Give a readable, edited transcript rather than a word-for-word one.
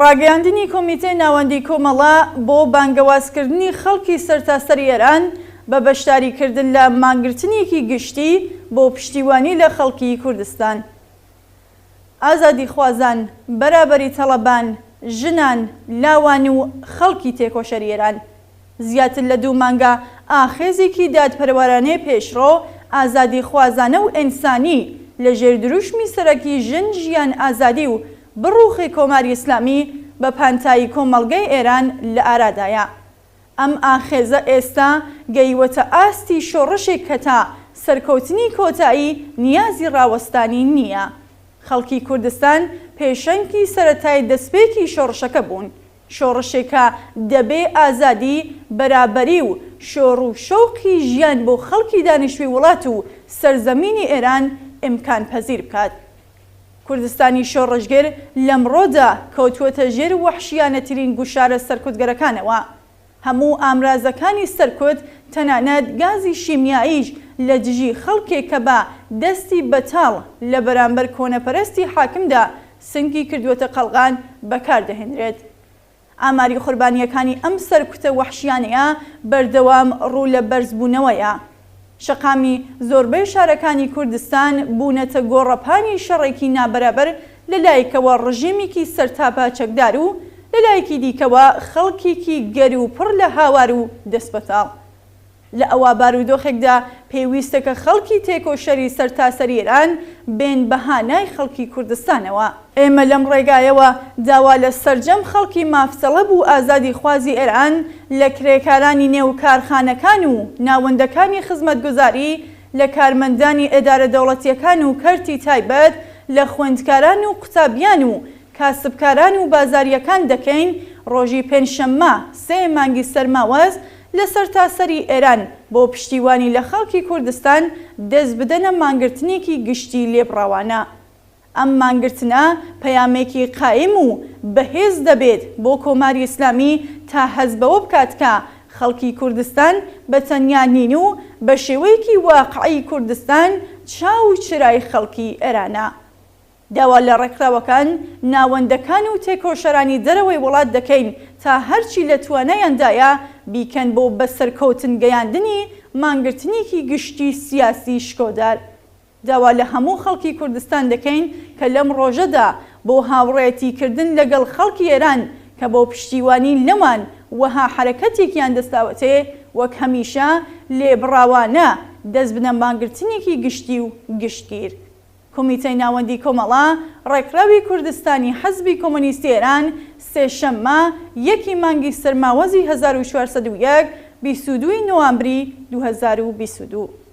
ڕاگەیاندنی کۆمیتەی ناوەندی کۆمەڵە بۆ بانگەوازکردنی خەڵکی سەرتاسەری ئێران بە بەشداریکردن لە مانگرتنێکی گشتی بۆ پشتیوانی لە خەڵکی کوردستان. ئازادیخوازان، بەرابەری تەڵەبان، ژنان، لاوان و خەڵکی تێکۆشەری ئێران. زیاتر لە دوو مانگە ئاخێزێکی دادپەروەرانەی پێشڕۆ، ئازادیخوازانە و ئینسانی لە ژێر دروشمی سەرەکی ژن ژیان ئازادی و بڕوخێ کۆماری ئیسلامی بە پانتایی کۆمەڵگەی ئێران لە ئارادایە. ئەم ئاخێزە ئێستا گەیوەتە ئاستی شۆڕشێک کە تا سەرکەوتنی کۆتایی نیازی ڕاوەستانی نییە. خەڵکی کوردستان پێشەنگی سەرەتای دەسپێکی شۆڕشەکە بوون. شۆڕشێک کە دەبێ ئازادی، بەرابەری و شۆڕ و شەوقی ژیان بۆ خەڵکی دانیشتووی وڵات و سەرزەمینی ئێران ئیمکان پەزیر بکات. کوردستانی شۆڕشگر لەمڕۆدا کەوتووەتە ژێر وەحشیانەترین گوشارە سەرکوتگەرەکانەوە. هەموو ئامرازەکانی سەرکوت، تەنانەت گازی شیمیاییش لە دژی خەڵکێک کە بە دەستی بەتاڵ لە بەرامبەر کۆنەپەرستی حاکمدا سنگی کردووەتە قەڵغان، بەکار دەهێنرێت. ئاماری قوربانییەکانی ئەم سەرکوتە وەحشیانەیە بەردەوام ڕوو لە بەرزبوونەوەیە. شەقامی زۆربەی شارەکانی کوردستان بوونەتە گۆڕەپانی شەڕێکی نابەرابەر لە لایەکەوە ڕژێمێکی سەرتاپا چەکدار و لە لایەکی دیکەوە خەڵکێکی گەر و پڕ لە هاوار و دەستبەتاڵ. لە ئەوا بارودۆخێکدا پێویستە کە خەڵکی تێکۆشەری سەرتاسەری ئێران بێن بە هانای خەڵکی کوردستانەوە. ئێمە لەم ڕێگایەوە داوا لە سەرجەم خەڵکی مافتەڵەب و ئازادیخوازی ئێران، لە کرێکارانی نێو کارخانەکان و ناوەندەکانی خزمەتگوزاری، لە کارمەندانی ئێدارە دەوڵەتییەکان و کەرتی تایبەت، لە خوێندکاران و قوتابیان و کاسبکاران و بازارییەکان دەکەین ڕۆژی پێنجشەممە سێ مانگی سەرماوەز لە سەرتاسەری ئێران بۆ پشتیوانی لە خەڵکی کوردستان دەست بدەنە مانگرتنێکی گشتی لێبڕاوانە. ئەم مانگرتنە پەیامێکی قایم و بەهێز دەبێت بۆ کۆماری ئیسلامی تا هەست بەوە بکات کە خەڵکی کوردستان بە تەنیا نین و بە شێوەیەکی واقعی کوردستان چاو و چرای خەڵکی ئێرانە. داوا لە ڕێکخراوەکان، ناوەندەکان و تێکۆشەرانی دەرەوەی وڵات دەکەین تا هەرچی لە توانایاندایە بیکەن بۆ بەسەرکەوتن گەیاندنی مانگرتنێکی گشتی سیاسی شکۆدار. داوا لە هەموو خەڵکی کوردستان دەکەین کە لەم ڕۆژەدا بۆ هاوڕێیەتی کردن لەگەڵ خەڵکی ئێران کە بۆ پشتیوانی لەوان وەها حەرەکەتێکیان دەستاوەتێ وەک هەمیشە لێبڕاوانە دەست بنە مانگرتنێکی گشتی و گشتگیر. کۆمیتەی ناوەندی کۆمەڵە، ڕێکخراوی کوردستانی حزبی کۆمۆنیستی ئێران، سێشەممە، یەکی مانگی سەرماوەزی 1401، 22 ی نۆامبری 2022.